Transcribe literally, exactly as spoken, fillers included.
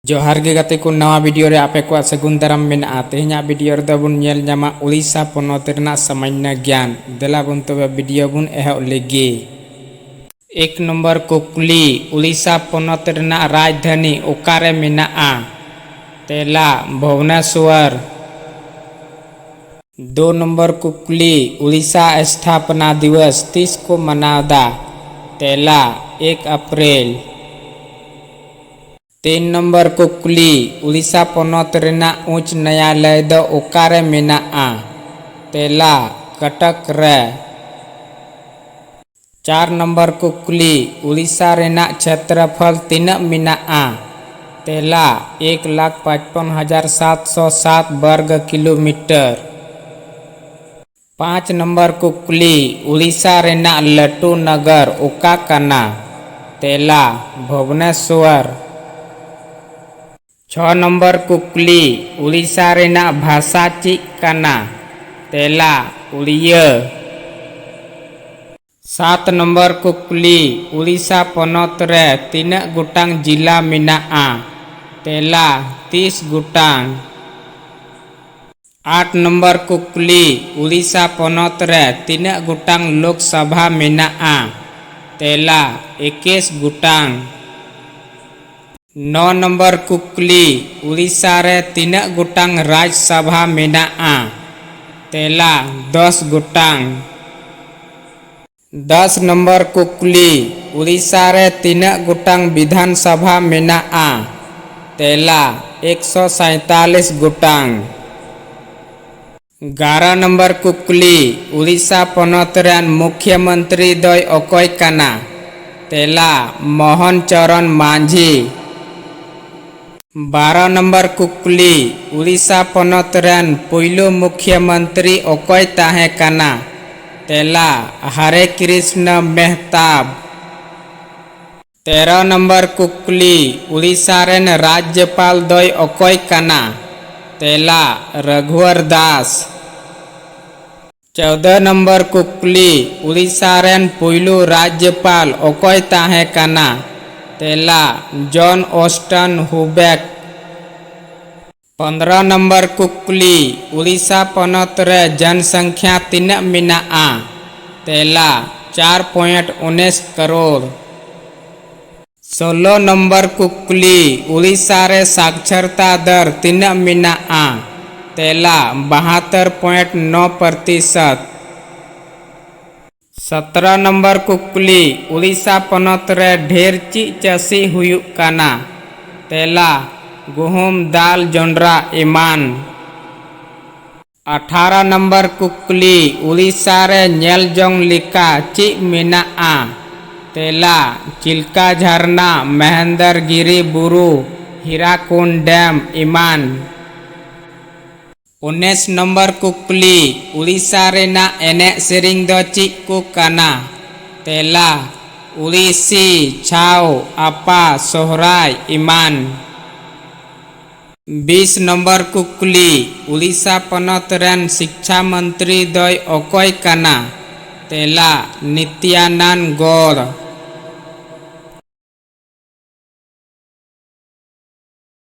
ᱡᱚᱦᱟᱨ ᱜᱮ ᱜᱟᱛᱮ ᱠᱚ, ᱱᱟᱣᱟ ᱵᱷᱤᱰᱤᱭᱳ ᱨᱮ ᱟᱯᱮ ᱠᱚᱣᱟᱜ ᱥᱟᱹᱜᱩᱱ ᱫᱟᱨᱟᱢ ᱢᱮᱱᱟᱜᱼᱟ᱾ ᱛᱮᱦᱮᱧᱟᱜ ᱵᱷᱤᱰᱤᱭᱳ ᱨᱮᱫᱚ ᱵᱚᱱ ᱧᱮᱞ ᱧᱟᱢᱟ ᱩᱲᱤᱥᱥᱟ ᱯᱚᱱᱚᱛ ᱨᱮᱱᱟᱜ ᱥᱟᱢᱟᱱᱱᱚ ᱜᱮᱭᱟᱱ᱾ ᱫᱮᱞᱟ ᱵᱚᱱ ᱛᱚᱵᱮ ᱵᱷᱤᱰᱤᱭᱳ ᱵᱚᱱ ᱮᱦᱚᱵ ᱞᱮᱜᱮ᱾ ᱮᱠ ᱱᱚᱢᱵᱚᱨ ᱠᱩᱠᱞᱤ, ᱩᱲᱤᱥᱥᱟ ᱯᱚᱱᱚᱛ ᱨᱮᱱᱟᱜ ᱨᱟᱡᱽᱫᱷᱟᱱᱤ ᱚᱠᱟᱨᱮ ᱢᱮᱱᱟᱜᱼᱟ? ᱛᱮᱞᱟ, ᱵᱷᱩᱵᱽᱱᱮᱥᱣᱚᱨ᱾ ᱫᱩ ᱱᱚᱢᱵᱚᱨ ᱠᱩᱠᱞᱤ, ᱩᱲᱤᱥᱥᱟ ᱥᱛᱷᱟᱯᱚᱱᱟ ᱫᱤᱵᱚᱥ ᱛᱤᱥ ᱠᱚ ᱢᱟᱱᱟᱣᱫᱟ? ᱛᱮᱞᱟ, ᱮᱠ ᱟᱯᱨᱤᱞ᱾ ᱛᱤᱱ ᱱᱚᱢᱵᱚᱨ ᱠᱩᱠᱞᱤ, ᱩᱲᱤᱥᱥᱟ ᱯᱚᱱᱚᱛ ᱨᱮᱱᱟᱜ ᱩᱪ ᱱᱟᱭᱟᱞᱚᱭ ᱫᱚ ᱚᱠᱟᱨᱮ ᱢᱮᱱᱟᱜᱼᱟ? ᱛᱮᱞᱟ, ᱠᱚᱴᱚᱠ ᱨᱮ᱾ ᱪᱟᱨ ᱱᱚᱢᱵᱚᱨ ᱠᱩᱠᱞᱤ, ᱩᱲᱤᱥᱥᱟ ᱨᱮᱱᱟᱜ ᱪᱷᱮᱛᱨᱚᱯᱷᱚᱞ ᱛᱤᱱᱟᱹᱜ ᱢᱮᱱᱟᱜᱼᱟ? ᱛᱮᱞᱟ, ᱮᱠ ᱞᱟᱠᱷ ᱯᱟᱸᱪᱯᱚᱱ ᱦᱟᱡᱟᱨ ᱥᱟᱛᱥᱚ ᱥᱟᱛ ᱵᱚᱨᱜᱚ ᱠᱤᱞᱳᱢᱤᱴᱟᱨ᱾ ᱯᱟᱸᱪ ᱱᱚᱢᱵᱚᱨ ᱠᱩᱠᱞᱤ, ᱩᱲᱤᱥᱥᱟ ᱨᱮᱱᱟᱜ ᱞᱟᱹᱴᱩ ᱱᱚᱜᱚᱨ ᱚᱠᱟ ᱠᱟᱱᱟ? ᱛᱮᱞᱟ, ᱵᱷᱩᱵᱽᱱᱮᱥᱣᱚᱨ᱾ ᱪᱷᱚ ᱱᱚᱢᱵᱚᱨ ᱠᱩᱠᱞᱤ, ᱩᱲᱤᱥᱥᱟ ᱨᱮᱱᱟᱜ ᱵᱷᱟᱥᱟ ᱪᱮᱫ ᱠᱟᱱᱟ? ᱛᱮᱞᱟ, ᱩᱲᱤᱭᱟᱹ᱾ ᱥᱟᱛ ᱱᱚᱢᱵᱚᱨ ᱠᱩᱠᱞᱤ, ᱩᱲᱤᱥᱥᱟ ᱯᱚᱱᱚᱛ ᱨᱮ ᱛᱤᱱᱟᱹᱜ ᱜᱚᱴᱟᱝ ᱡᱤᱞᱟ ᱢᱮᱱᱟᱜᱼᱟ? ᱛᱮᱞᱟ, ᱛᱤᱥ ᱜᱚᱴᱟᱝ᱾ ᱟᱴ ᱱᱚᱢᱵᱚᱨ ᱠᱩᱠᱞᱤ, ᱩᱲᱤᱥᱥᱟ ᱯᱚᱱᱚᱛ ᱨᱮ ᱛᱤᱱᱟᱹᱜ ᱜᱚᱴᱟᱝ ᱞᱳᱠ ᱥᱚᱵᱷᱟ ᱢᱮᱱᱟᱜᱼᱟ? ᱛᱮᱞᱟ, ᱮᱠᱩᱥ ᱜᱚᱴᱟᱝ᱾ ᱱᱚ ᱱᱚᱢᱵᱚᱨ ᱠᱩᱠᱞᱤ, ᱩᱲᱤᱥᱥᱟ ᱨᱮ ᱛᱤᱱᱟᱹᱜ ᱜᱚᱴᱟᱝ ᱨᱟᱡᱽ ᱥᱚᱵᱷᱟ ᱢᱮᱱᱟᱜᱼᱟ? ᱛᱮᱞᱟ, ᱫᱚᱥ ᱜᱚᱴᱟᱝ᱾ ᱫᱚᱥ ᱱᱚᱢᱵᱚᱨ ᱠᱩᱠᱞᱤ, ᱩᱲᱤᱥᱥᱟ ᱨᱮ ᱛᱤᱱᱟᱹᱜ ᱜᱚᱴᱟᱝ ᱵᱤᱫᱷᱟᱱ ᱥᱚᱵᱷᱟ ᱢᱮᱱᱟᱜᱼᱟ? ᱛᱮᱞᱟ, ᱮᱠᱥᱚ ᱥᱟᱭᱛᱟᱞᱤᱥ ᱜᱚᱴᱟᱝ᱾ ᱮᱜᱟᱨᱚ ᱱᱚᱢᱵᱚᱨ ᱠᱩᱠᱞᱤ, ᱩᱲᱤᱥᱥᱟ ᱯᱚᱱᱚᱛ ᱨᱮᱱ ᱢᱩᱠᱷᱭᱚᱢᱚᱱᱛᱨᱤ ᱫᱚᱭ ᱚᱠᱚᱭ ᱠᱟᱱᱟ? ᱛᱮᱞᱟ, ᱢᱳᱦᱚᱱ ᱪᱚᱨᱚᱱ ᱢᱟᱹᱡᱷᱤ᱾ ᱵᱟᱨᱚ ᱱᱚᱢᱵᱚᱨ ᱠᱩᱠᱞᱤ, ᱩᱲᱤᱥᱥᱟ ᱯᱚᱱᱚᱛ ᱨᱮᱱ ᱯᱩᱭᱞᱩ ᱢᱩᱠᱷᱭᱚᱢᱚᱱᱛᱨᱤ ᱚᱠᱚᱭ ᱛᱟᱦᱮᱸ ᱠᱟᱱᱟ? ᱛᱮᱞᱟ, ᱦᱟᱨᱮ ᱠᱨᱤᱥᱱᱚ ᱢᱮᱦᱛᱟᱵ᱾ ᱛᱮᱨᱚ ᱱᱚᱢᱵᱚᱨ ᱠᱩᱠᱞᱤ, ᱩᱲᱤᱥᱥᱟ ᱨᱮᱱ ᱨᱟᱡᱽᱡᱚᱯᱟᱞ ᱫᱚᱭ ᱚᱠᱚᱭ ᱠᱟᱱᱟ? ᱛᱮᱞᱟ, ᱨᱚᱜᱷᱩᱣᱚᱨ ᱫᱟᱥ᱾ ᱪᱳᱣᱫᱚ ᱱᱚᱢᱵᱚᱨ ᱠᱩᱠᱞᱤ, ᱩᱲᱤᱥᱥᱟ ᱨᱮᱱ ᱯᱩᱭᱞᱩ ᱨᱟᱡᱽᱡᱚᱯᱟᱞ ᱚᱠᱚᱭ ᱛᱟᱦᱮᱸ ᱠᱟᱱᱟ? ᱛᱮᱞᱟ, ᱡᱚᱱ ᱚᱥᱴᱚᱱ ᱦᱩᱵᱮᱠ᱾ ᱯᱚᱱᱫᱽᱨᱚ ᱱᱚᱢᱵᱚᱨ ᱠᱩᱠᱞᱤ, ᱩᱲᱤᱥᱥᱟ ᱯᱚᱱᱚᱛ ᱨᱮ ᱡᱚᱱᱥᱚᱝᱠᱷᱭᱟ ᱛᱤᱱᱟᱹᱜ ᱢᱮᱱᱟᱜᱼᱟ? ᱛᱮᱞᱟ, ᱪᱟᱨ ᱯᱚᱭᱮᱱᱴ ᱩᱱᱤᱥ ᱠᱟᱨᱳᱲ᱾ ᱥᱳᱞᱳ ᱱᱚᱢᱵᱚᱨ ᱠᱩᱠᱞᱤ, ᱩᱲᱤᱥᱥᱟ ᱨᱮ ᱥᱟᱠᱪᱷᱚᱨᱛᱟ ᱫᱚᱨ ᱛᱤᱱᱟᱹᱜ ᱢᱮᱱᱟᱜᱼᱟ? ᱛᱮᱞᱟ, ᱵᱟᱦᱟᱛᱛᱳᱨ ᱯᱚᱭᱮᱱᱴ ᱱᱚ ᱯᱨᱚᱛᱤᱥᱚᱛ᱾ ᱥᱚᱛᱨᱚ ᱱᱚᱢᱵᱚᱨ ᱠᱩᱠᱞᱤ, ᱩᱲᱤᱥᱥᱟ ᱯᱚᱱᱚᱛ ᱨᱮ ᱰᱷᱮᱨ ᱪᱮᱫ ᱪᱟᱹᱥᱤ ᱦᱩᱭᱩᱜ ᱠᱟᱱᱟ? ᱛᱮᱞᱟ, ᱜᱩᱦᱩᱢ, ᱫᱟᱞ, ᱡᱚᱱᱰᱨᱟ ᱮᱢᱟᱱ᱾ ᱟᱴᱷᱟᱨᱚ ᱱᱚᱢᱵᱚᱨ ᱠᱩᱠᱞᱤ, ᱩᱲᱤᱥᱥᱟ ᱨᱮ ᱧᱮᱞ ᱡᱚᱝ ᱞᱮᱠᱟ ᱪᱮᱫ ᱢᱮᱱᱟᱜᱼᱟ? ᱛᱮᱞᱟ, ᱪᱤᱞᱠᱟ ᱡᱷᱟᱨᱱᱟ, ᱢᱚᱦᱮᱱᱫᱚᱨᱜᱤᱨᱤ ᱵᱩᱨᱩ, ᱦᱤᱨᱟᱠᱩᱱᱰ ᱰᱮᱢ ᱮᱢᱟᱱ᱾ ᱩᱱᱤᱥ ᱱᱚᱢᱵᱚᱨ ᱠᱩᱠᱞᱤ, ᱩᱲᱤᱥᱥᱟ ᱨᱮᱱᱟᱜ ᱮᱱᱮᱡ ᱥᱮᱨᱮᱧ ᱫᱚ ᱪᱮᱫ ᱠᱚ ᱠᱟᱱᱟ? ᱛᱮᱞᱟ, ᱳᱰᱤᱥᱤ, ᱪᱷᱟᱣ, ᱟᱯᱟ, ᱥᱚᱦᱨᱟᱭ ᱮᱢᱟᱱ᱾ ᱵᱤᱥ ᱱᱚᱢᱵᱚᱨ ᱠᱩᱠᱞᱤ, ᱩᱲᱤᱥᱥᱟ ᱯᱚᱱᱚᱛ ᱨᱮᱱ ᱥᱤᱠᱪᱷᱟ ᱢᱚᱱᱛᱨᱤ ᱫᱚᱭ ᱚᱠᱚᱭ ᱠᱟᱱᱟ? ᱛᱮᱞᱟ, ᱱᱤᱛᱭᱟᱱᱟᱱᱫ ᱜᱚᱲ᱾